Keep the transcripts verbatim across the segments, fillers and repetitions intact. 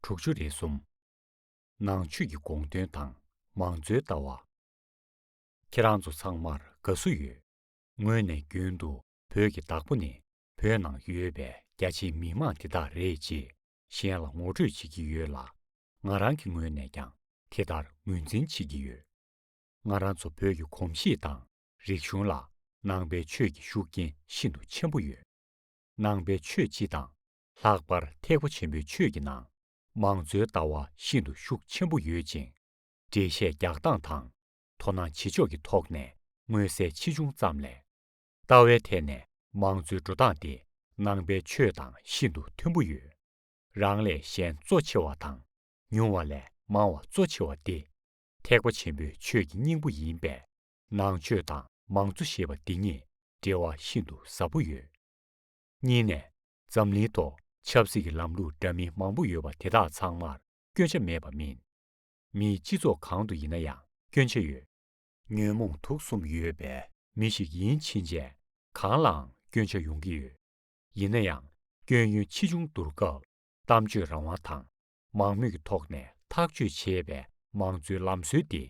དྲུག་ཅུ་རེ་གསུམ། ནང་ཆོས་ཀྱི་དགོངས་དོན་དང་མང་གཙོའི་ལྟ་བ། ཁྱེད་རང་ཚོ་ཚང་མར་དགའ་བསུ་ཡོད། ངོས་ནས་རྒྱུན་དུ་བོད་ཀྱི་བདག་པོ་ནི་བོད་ནང་ཡོད་པའི་རྒྱ་ཆེའི་མི་མང་དེ་དག་རེད་ཅེས་གཞན་ལ་ངོ་སྤྲོད་བྱེད་ཀྱི་ཡོད་ལ། ང་རང་གི་ངོས་ནས་ཀྱང་དེ་ལྟར་ངོས་འཛིན་བྱེད་ཀྱི་ཡོད། ང་རང་ཚོ་བོད་ཀྱི་གོམས་གཤིས་དང་རིག་གཞུང་ལ་ནང་པའི་ཆོས་ཀྱི་ཤུགས་རྐྱེན་ཤིན་ཏུ་ཆེན་པོ་ཡོད། ནང་པའི་ཆོས་སྤྱི་དང་། ལྷག་པར་ཐེག་པ་ཆེན་པོའི་ཆོས་ཀྱི་ནང་མང་གཙོའི་ལྟ་བ་ཤིན་ཏུ་ཤུགས་ཆེན་པོ་ཡོད་ཅིང་། འགྲེལ་བཤད་རྒྱག་སྟངས་དང་དོ་སྣང་བྱེད་ཕྱོགས་ཀྱི་ཐོག་ནས་མངོན་གསལ་ཆེ་ཆུང་ཙམ་ལས། ལྟ་བའི་ཐད་ནས་མང་གཙོའི་འགྲོ་སྟངས་དེ་ནང་པའི་ཆོས་དང་ཤིན་ཏུ་མཐུན་པོ་ཡོད། རང་ལས་གཞན་གཙོ་ཆེ་བ་དང་ཉུང་བ་ལས་མང་བ་གཙོ་ཆེ་བ་སྟེ། ཐེག་པ་ཆེན་པོའི་ཆོས་ཀྱི་སྙིང་པོ་ཡིན་པས། ནང་ཆོས་དང་མང་གཙོ་ཞེས་པ་འདི་གཉིས་འབྲེལ་བ་ཤིན་ཏུ་ཟབ་པོ་ཡོད། གཉིས་ནས། འཛམ་གླིང་ཐོག་ཆབ་སྲིད་ཀྱི་ལམ་ལུགས་འདྲ་མིན་མང་པོ་ཡོད་པ་དེ་དག་ཚང་མར་སྐྱོན་ཆ་མེད་པ་མིན། མིའི་སྤྱི་ཚོགས་གང་དུ་ཡིན་ན་ཡང་སྐྱོན་ཆ་ཡོད། ཉོན་མོངས་དུག་གསུམ་ཡོད་པའི་མི་ཞིག་ཡིན་ཕྱིན་ཆད་གང་ལའང་སྐྱོན་ཆ་ཡོང་གི་ཡོད། ཡིན་ན་ཡང་སྐྱོན་ཡོན་ཆེ་ཆུང་བསྡུར་སྐབས་གཏམ་བརྗོད་རང་དབང་དང་མང་མོས་ཀྱི་ཐོག་ནས་ཐག་གཅོད་བྱེད་པའི་མང་གཙོའི་ལམ་སྲོལ་དེ་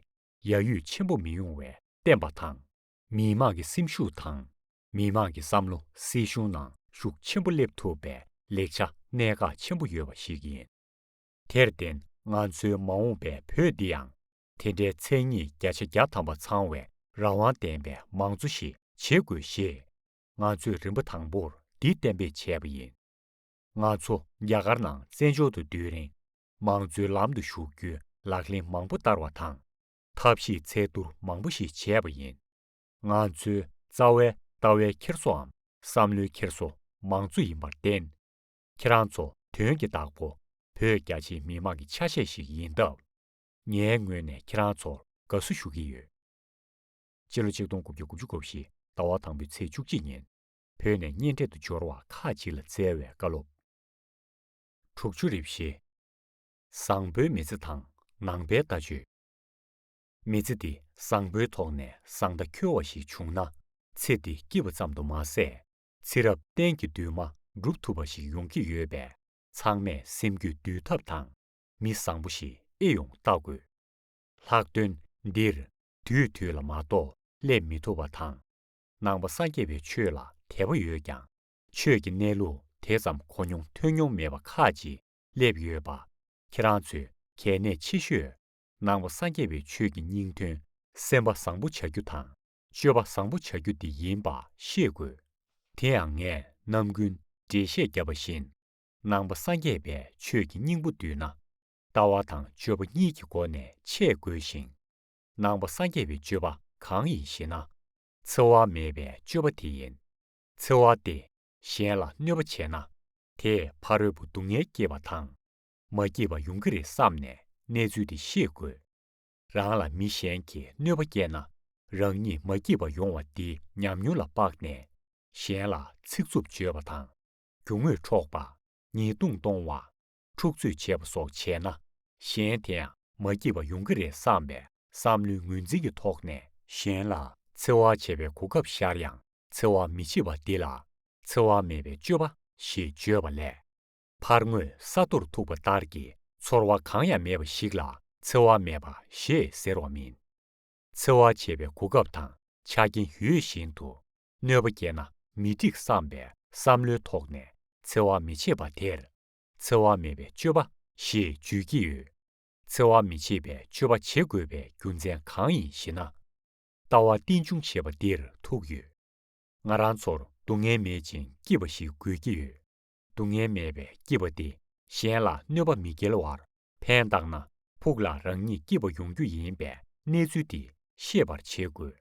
ཡ་ཡུས་ཆེན་པོ་མི་ཡོང་བའི་བསྟན་པ་དང་། མི་དམངས་ཀྱི་སེམས་ཤུགས་དང་། མི་དམངས་ཀྱི་བསམ་བློ་སྲིད་གཞུང་ནང་ཤུགས་ཆེན་པོ་སླེབས་ཐུབ་པའི་ལེགས་ཆ་གནད་འགག་ཆེན་པོ་ཡོད་པ་ཞིག་ཡིན། དེར་བརྟེན་ང་ཚོའི་མ་འོངས་པའི་བོད་འདི་ཡང་དེ་འདྲའི་མཚན་ཉིད་བརྒྱ་ཆ་བརྒྱ་ཐམ་པ་ཚང་བའི་རང་དབང་ལྡན་པའི་མང་གཙོ་ཞིག་བྱེད་དགོས་ཞེས་ང་ཚོས་རིམ་པ་དང་པོར་འདི་གཏན་འབེབས་བྱས་པ་ཡིན། ང་ཚོ་རྒྱ་གར་ནང་བཙན་བྱོལ་དུ་སྡོད་རིང་མང་གཙོའི་ལམ་དུ་ཞུགས་རྒྱུའི་ལག་ལེན་མང་པོ་བསྟར་བ་དང་། ཐབས་ཤེས་ཚད་བསྡུར་མང་པོ་ཞིག་བྱས་པ་ཡིན། ང་ཚོའི་རྩ་བའི་ལྟ་བའི་འཁྱེར་སོའམ་བསམ་བློའི་འཁྱེར་སོ་མང་གཙོ་ཡིན་པར་བརྟེན། ཁྱེད་རང་ཚོ་དོན་གྱི་བདག་པོ་བོད་རྒྱ་ཆེའི་མི་མང་གི་ཆ་ཤས་ཤིག་ཡིན་སྟབས། ངའི་ངོས་ནས་ཁྱེད་རང་ཚོར་དགའ་བསུ་ཞུ་གི་ཡོད། སྤྱི་ལོ་ཆིག་སྟོང་དགུ་བརྒྱ་དགུ་བཅུ་གོ་བཞི་ཟླ་བ་དང་པོའི་ཚེས་བཅུ་གཅིག་ཉིན་བོད་ནས་གཉེན་འཕྲད་དུ་འབྱོར་བ་ཁག་ཅིག་ལ་བསྩལ་བའི་བཀའ་སློབ། དྲུག་ཅུ་རེ་བཞི། བཟང་པོའི་མི་ཚེ་དང་ནང་པའི་ལྟ་སྤྱོད། མི་ཚེ་འདི་བཟང་པོའི་ཐོག་ནས་བཟང་མཐའ་འཁྱོལ་བ་ཞིག་བྱུང་ན་ཚེ་འདི་སྐྱིད་པ་ཙམ་དུ་མ་ཟད། ཚེ་རབས་གཏན་གྱི་འདུན་མ་འགྲུབ་ཐུབ་པ་ཞིག་ཡོང་གི་ཡོད་པས། ཚང་མས་སེམས་རྒྱུད་འདུལ་ཐབས་དང་མི་བཟང་པོ་ཞིག་ཨེ་ཡོང་བལྟ་དགོས། ལྷག་དོན་འདིར་དུས་དུས་ལ་མ་གཏོགས་སླེབས་མི་ཐུབ་པ་དང་། ནང་པ་སངས་རྒྱས་པའི་ཆོས་ལ་དད་པ་ཡོད་ཀྱང་། ཆོས་ཀྱི་གནས་ལུགས་དེ་ཙམ་གོ་མྱོང་ཐོས་མྱོང་མེད་པ་ཁག་ཅིག་སླེབས་ཡོད་པ། ཁྱེད་རང་ཚོས་གལ་གནད་ཆེ་ཤོས་ནང་པ་སངས་རྒྱས་པའི་ཆོས་ཀྱི་སྙིང་དོན་སེམས་པ་བཟང་པོ་བྱ་རྒྱུ་དང་། སྤྱོད་པ་བཟང་པོ་བྱ་རྒྱུ་འདི་ཡིན་པ་ཤེས་དགོས། དེ་ཡང་ངས་ནམ་རྒྱུན་འགྲེལ་བཤད་བརྒྱབ་པ་བཞིན། ནང་པ་སངས་རྒྱས་པའི་ཆོས་ཀྱི་སྙིང་པོ་བསྡུས་ན། ལྟ་བ་དང་སྤྱོད་པ་གཉིས་ཀྱི་སྒོ་ནས་འཆད་དགོས་ཤིང་། ནང་པ་སངས་རྒྱས་པའི་སྤྱོད་པ་གང་ཡིན་ཞེ་ན། འཚེ་བ་མེད་པའི་སྤྱོད་པ་དེ་ཡིན། འཚེ་བ་སྟེ། གཞན་ལ་གནོད་པ་བྱས་ན། དེས་ཕ་རོལ་པོ་སྡུག་བསྔལ་སྐྱེད་པ་དང་། མ་སྐྱིད་པ་ཡོང་གི་རེད་བསམ་ནས་གནས་ཚུལ་དེ་ཤེས་དགོས། རང་ལ་མི་གཞན་གྱིས་གནོད་པ་བསྐྱལ་ན། རང་ཉིད་མ་སྐྱིད་པ་ཡོང་བ་འདི་ཉམས་མྱོང་ལ་དཔག་ནས། གཞན་ལ་ཚིག་རྩུབ་བརྗོད་པ་དང་། རྒྱུ་དངོས་འཕྲོག་པ། ཉེས་རྡུང་གཏོང་བ། འཁྲུག་རྩོད་བྱེད་པ་སོགས་བྱས་ན། གཞན་དེ་ཡང་མ་སྐྱིད་པ་ཡོང་གི་རེད་བསམ་པའི་བསམ་བློའི་ངོས་འཛིན་གྱི་ཐོག་ནས། གཞན་ལ་འཚེ་བ་བྱེད་པའི་གོ་སྐབས་ཤར་ཡང་། འཚེ་བ་མི་བྱེད་པ་འདི་ལ་འཚེ་བ་མེད་པའི་སྤྱོད་པ་ཞེས་བརྗོད་པ་ལས། ཕར་ངོས་ས་རྡོར་ཐུག་པ་ལྟར་གྱི་ཚོར་བ་གང་ཡང་མེད་པ་ཞིག་ལ་འཚེ་བ་མེད་པ་ཞེས་ཟེར་བ་མིན། འཚེ་བ་བྱེད་པའི་གོ་སྐབས་དང་ཆ་རྐྱེན་ཡོད་བཞིན་དུ། གནོད་པ་བསྐྱལ་ན་མི་འགྲིག་བསམ་པའི་བསམ་བློའི་ཐོག་ནས་འཚེ་བ་མི་བྱེད་པ་དེར། འཚེ་བ་མེད་པའི་སྤྱོད་པ་ཞེས་བརྗོད་ཀྱི་ཡོད། འཚེ་བ་མི་བྱེད་པའི་སྤྱོད་པ་བྱེད་དགོས་པའི་རྒྱུ་མཚན་གང་ཡིན་ཞེ་ན། ལྟ་བ་རྟིང་འབྱུང་ཞེས་པ་འདིར་ཐུག་ཡོད། ང་རང་ཚོར་སྡུག་བསྔལ་མེད་ཅིང་སྐྱིད་པ་ཞིག་དགོས་ཀྱི་ཡོད། སྡུག་བསྔལ་མེད་པའི་སྐྱིད་པ་དེ་གཞན་ལ་གནོད་པ་མི་སྐྱེལ་བར་ཕན་བཏགས་ན། ཕུགས་ལ་རང་ཉིད་སྐྱིད་པ་ཡོང་རྒྱུ་ཡིན་པའི་གནས་ཚུལ་དེ་ཤེས་པར་བྱེད་དགོས།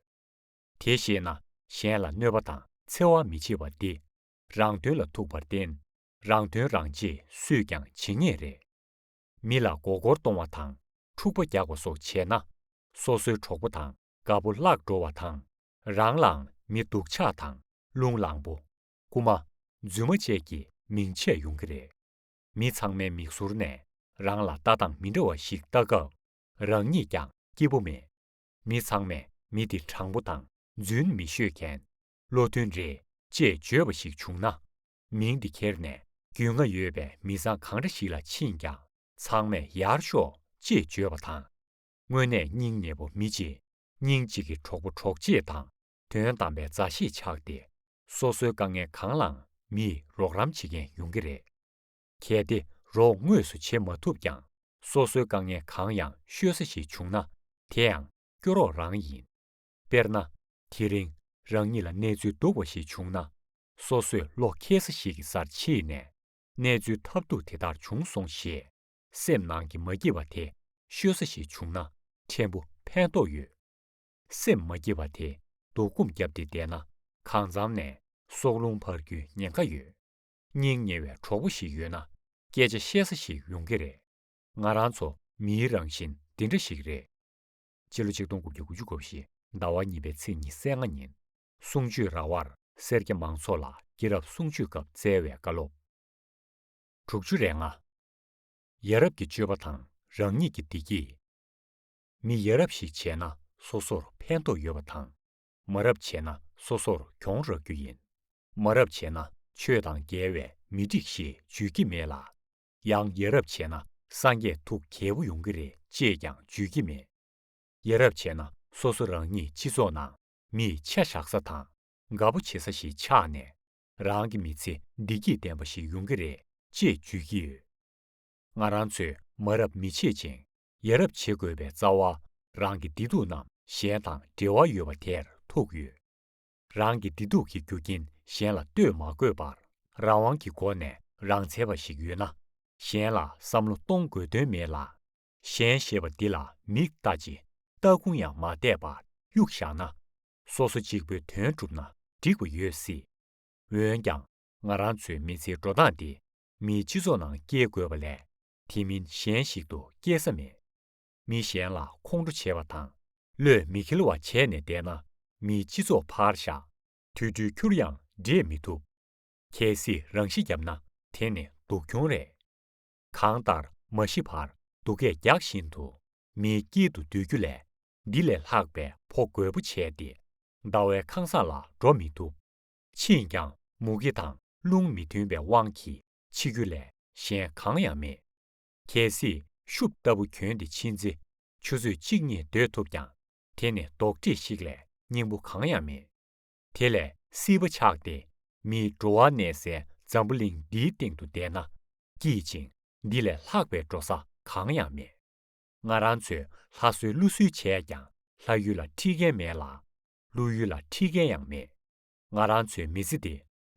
དེ་ཤེས་ན་གཞན་ལ་གནོད་པ་དང་འཚེ་བ་མི་བྱེད་པ་འདི་རང་དོན་ལ་ཐུག་པར་བརྟེན། རང་དོན་རང་གཅེས་སུས་ཀྱང་བྱེད་ངེས་རེད། མི་ལ་མགོ་སྐོར་གཏོང་བ་དང་འཁྲུག་པ་རྒྱག་པ་སོགས་བྱས་ན། སོ་སོའི་གྲོགས་པོ་དང་དགའ་པོ་བརླག་འགྲོ་བ་དང་། རང་ལའང་མི་སྡུག་ཅག་དང་རླུང་ལངས་པོ། རྐུ་མ། རྫུན་མ་བཅས་ཀྱི་མིང་ཆད་ཡོང་གི་རེད། མི་ཚང་མའི་མིག་ཟུར་ནས་རང་ལ་ལྟ་སྟངས་མི་འདྲ་བ་ཞིག་ལྟ་སྐབས། རང་ཉིད་ཀྱང་སྐྱིད་པོ་མེད། མི་ཚང་མས་མི་དེ་དྲང་པོ་དང་རྫུན་མི་ཤོད་མཁན། བློ་མཐུན་རེད་ཅེས་བརྗོད་པ་ཞིག་བྱུང་ན། མིང་འདི་ཁྱེར་ནས་རྒྱུས་མངའ་ཡོད་པའི་མི་ཚང་གང་འདྲ་ཞིག་ལ་ཕྱིན་ཀྱང་། ཚང་མས་ཡར་ཤོག་ཅེས་བརྗོད་པ་དང་། དངོས་གནས་སྙིང་ཉེ་པོ་མི་གཅིག་སྙིང་གཅིག་གི་གྲོགས་པོ་གྲོགས་མཆེད་དང་དོན་དམ་པའི་མཛའ་བཤེས་ཆགས་ཏེ། སོ་སོའི་དཀའ་ངལ་གང་ལའང་མིས་རོགས་རམ་བྱེད་མཁན་ཡོང་གི་རེད། གལ་ཏེ་རོགས་དངོས་སུ་བྱེད་མ་ཐུབ་ཀྱང་། སོ་སོའི་དཀའ་ངལ་གང་ཡང་ཤོད་ས་ཞིག་བྱུང་ན། དེ་ཡང་སྐྱོ་རོགས་རང་ཡིན། དཔེར་ན། དེ་རིང་རང་ཉིད་ལ་གནས་ཚུལ་སྡུག་པ་ཞིག་བྱུང་ན། སོ་སོས་བློ་འཁེལ་ས་ཞིག་གི་སར་ཕྱིན་ནས། གནས་ཚུལ་ཐབས་སྡུག་དེ་ལྟར་བྱུང་སོང་ཞེས་སེམས་ནང་གི་མ་སྐྱིད་པ་དེ་ཤོད་ས་ཞིག་བྱུང་ན་ཕྲན་བུ་ཕན་ཐོགས་ཡོད། སེམས་མ་སྐྱིད་པ་དེ་སྡུག་སྐོམ་བརྒྱབ་སྟེ་བསྡད་ན། གང་འཚམ་ནས་སྲོག་རླུང་འཕར་རྒྱུའི་ཉེན་ཁ་ཡོད། སྙིང་ཉེ་བའི་གྲོགས་པོ་ཞིག་ཡོད་ན་སྐད་ཆ་བཤད་ས་ཞིག་ཡོང་གི་རེད། ང་རང་ཚོ་མིའི་རང་བཞིན་འདི་འདྲ་ཞིག་རེད། སྤྱི་ལོ་ཆིག་སྟོང་དགུ་བརྒྱ་དགུ་བཅུ་གོ་བཞི་ཟླ་བ་གཉིས་པའི་ཚེས་ཉི་ཤུ་རྩ་ལྔ་ཉིན། གསུང་ཆོས་ར་བར་སེར་སྐྱ་མང་ཚོགས་ལ་སྐྱེས་རབས་གསུང་ཆོས་སྐབས་བསྩལ་བའི་བཀའ་སློབ། དྲུག་ཅུ་རེ་ལྔ། ཡ་རབས་ཀྱི་སྤྱོད་པ་དང་རང་ཉིད་ཀྱི་བདེ་སྐྱིད། མི་ཡ་རབས་ཤིག་བྱས་ན་སོ་སོར་ཕན་ཐོགས་ཡོད་པ་དང་། མ་རབས་བྱས་ན་སོ་སོར་གྱོང་རག་རྒྱུ་ཡིན། མ་རབས་བྱས་ན་ཆོས་དང་འགལ་བས་མི་འགྲིག་ཞེས་བརྗོད་ཀྱི་མེད་ལ། ཡང་ཡ་རབས་བྱས་ན་སངས་རྒྱས་ཐུགས་དགྱེས་པོ་ཡོང་གི་རེད་ཅེས་ཀྱང་བརྗོད་ཀྱི་མེད། ཡ་རབས་བྱས་ན་སོ་སོ་རང་ཉིད་སྤྱི་ཚོགས་ནང་མིས་ཆ་བཞག་ས་དང་དགའ་པོ་བྱེད་ས་ཞིག་ཆགས་ནས། རང་གི་མི་ཚེ་བདེ་སྐྱིད་ལྡན་པ་ཞིག་ཡོང་གི་རེད་ཅེས་བརྗོད་ཀྱི་ཡོད། ང་རང་ཚོས་མ་རབས་མི་བྱེད་ཅིང་ཡ་རབས་བྱེད་དགོས་པའི་རྩ་བ། རང་གི་བདེ་སྡུག་རྣམས་གཞན་དང་འབྲེལ་བ་ཡོད་པ་དེར་ཐུག་ཡོད། རང་གི་བདེ་སྡུག་གི་རྒྱུ་རྐྱེན་གཞན་ལ་ལྟོས་མ་དགོས་པར་རང་དབང་གི་སྒོ་ནས་རང་འཚར་བ་ཞིག་ཡོད་ན། གཞན་ལ་བསམ་བློ་གཏོང་དགོས་དོན་མེད་ལ། གཞན་ཞེས་པ་འདི་ལ་མིག་ལྟ་ཅི། ལྟ་ཁུང་ཡང་མ་བལྟས་པར་གཡུག་བཞག་ན། སོ་སོ་གཅིག་པུས་དོན་བསྒྲུབས་ན་འགྲིག་པ་ཡོད་སྲིད། འོན་ཀྱང་ང་རང་ཚོའི་མི་ཚེའི་འགྲོ་སྟངས་འདི་མིའི་སྤྱི་ཚོགས་ནང་སྐྱེལ་དགོས་པ་ལས། དེ་མིན་གཞན་ཞིག་ཏུ་སྐྱེལ་ས་མེད། མི་གཞན་ལ་ཁོང་ཁྲོ་བྱེད་པ་དང་བློས་མི་འཁེལ་བ་བྱས་ནས་བསྡད་ན། མིའི་སྤྱི་ཚོགས་ཕར་བཞག་དུད་འགྲོའི་ཁྱུར་ཡང་འདྲེས་མི་ཐུབ། གལ་སྲིད་རང་ཤི་བརྒྱབ་ན་དེ་ནི་སྡུག་གྱོང་རེད། གང་ལྟར་མ་ཤི་བར་སྡུག་སྐད་རྒྱག་བཞིན་དུ་མིའི་དཀྱིལ་དུ་སྡོད་རྒྱུ་ལས། འདི་ལས་ལྷག་པའི་ཕོ་རྒོད་པོ་བྱས་ཏེ་ཟླ་བའི་ཁང་བཟང་ལ་འགྲོ་མི་ཐུབ། ཕྱིན་ཀྱང་མུ་གེ་དང་རླུང་མི་མཐུན་པའི་དབང་གིས་འཆི་རྒྱུ་ལས་གཞན་གང་ཡང་མེད། གལ་སྲིད་ཤུབས་ལྟ་བུ་གྱོན་ཏེ་ཕྱིན་ཚེ་ཆུ་ཚོད་གཅིག་གཉིས་སྡོད་ཐུབ་ཀྱང་དེ་ནི་རྡོག་ཁྲེས་ཤིག་ལས་སྙིང་པོ་གང་ཡང་མེད། དེ་ལས་སྲིད་པ་ཆགས་ཏེ་མིའི་འགྲོ་བ་གནས་སའི་འཛམ་བུ་གླིང་འདིའི་སྟེང་དུ་བསྡད་ན་སྐྱིད་ཅིང་འདི་ལས་ལྷག་པའི་འགྲོ་ས་གང་ཡང་མེད། ང་རང་ཚོས་ལྷ་གསོལ་ཀླུ་གསོལ་བྱས་ཀྱང་ལྷ་ཡུལ་ལ་ཁྲིད་མཁན་མེད་ལ། ཀླུ་ཡུལ་ལ་ཁྲིད་མཁན་ཡང་མེད། ང་རང་ཚོའི་མི་ཚེ་འདི་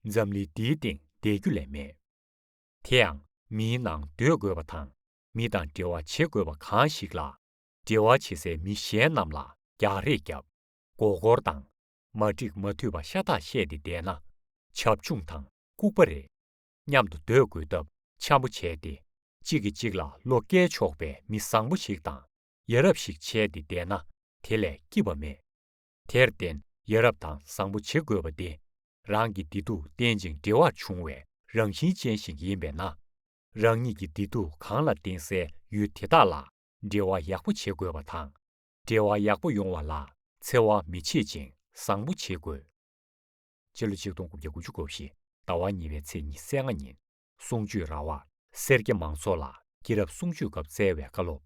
འཛམ་གླིང་འདིའི་སྟེང་བསྡད་རྒྱུ་ལས་མེད། དེ་ཡང་མིའི་ནང་སྡོད་དགོས་པ་དང་མི་དང་འབྲེལ་བ་བྱེད་དགོས་པ་གང་ཞིག་ལ། འབྲེལ་བ་བྱེད་སའི་མི་གཞན་རྣམས་ལ་རྒྱག་རེས་བརྒྱབ། མགོ་སྐོར་དང་མ་འགྲིག་མ་འཐུས་པ་ཤ་སྟག་བཤད་དེ་བསྡད་ན། བྱབ་ཆུང་དང་ལྐུགས་པ་རེད། མཉམ་དུ་སྡོད་དགོས་སྟབས་འཆམ་པོ་བྱས་ཏེ། གཅིག་གིས་གཅིག་ལ་བློ་བཀལ་ཆོག་པའི་མི་བཟང་པོ་ཞིག་དང་ཡ་རབས་ཤིག་བྱས་ཏེ་བསྡད་ན་དེ་ལས་སྐྱིད་པ་མེད། དེར་བརྟེན་ཡ་རབས་དང་བཟང་པོ་བྱེད་དགོས་པ་དེ་རང་གི་བདེ་སྡུག་རྟེན་ཅིང་འབྲེལ་བར་འབྱུང་བའི་རང་བཞིན་ཅན་ཞིག་ཡིན་པས་ན། རང་ཉིད་ཀྱི་བདེ་སྡུག་གང་ལ་བརྟེན་སའི་ཡུལ་དེ་དག་ལ་འབྲེལ་བ་ཡག་པོ་བྱེད་དགོས་པ་དང་། འབྲེལ་བ་ཡག་པོ་ཡོང་བ་ལ་འཚེ་བ་མི་བྱེད་ཅིང་བཟང་པོ་བྱེད་དགོས། སྤྱི་ལོ་ཆིག་སྟོང་དགུ་བརྒྱ་དགུ་བཅུ་གོ་བཞི་ཟླ་བ་གཉིས་པའི་ཚེས་ཉི་ཤུ་རྩ་ལྔ་ཉིན། གསུང་ཆོས་ར་བར་སེར་སྐྱ་མང་ཚོགས་ལ་སྐྱེས་རབས་གསུང་ཆོས་སྐབས་བསྩལ་བའི་བཀའ་སློབ།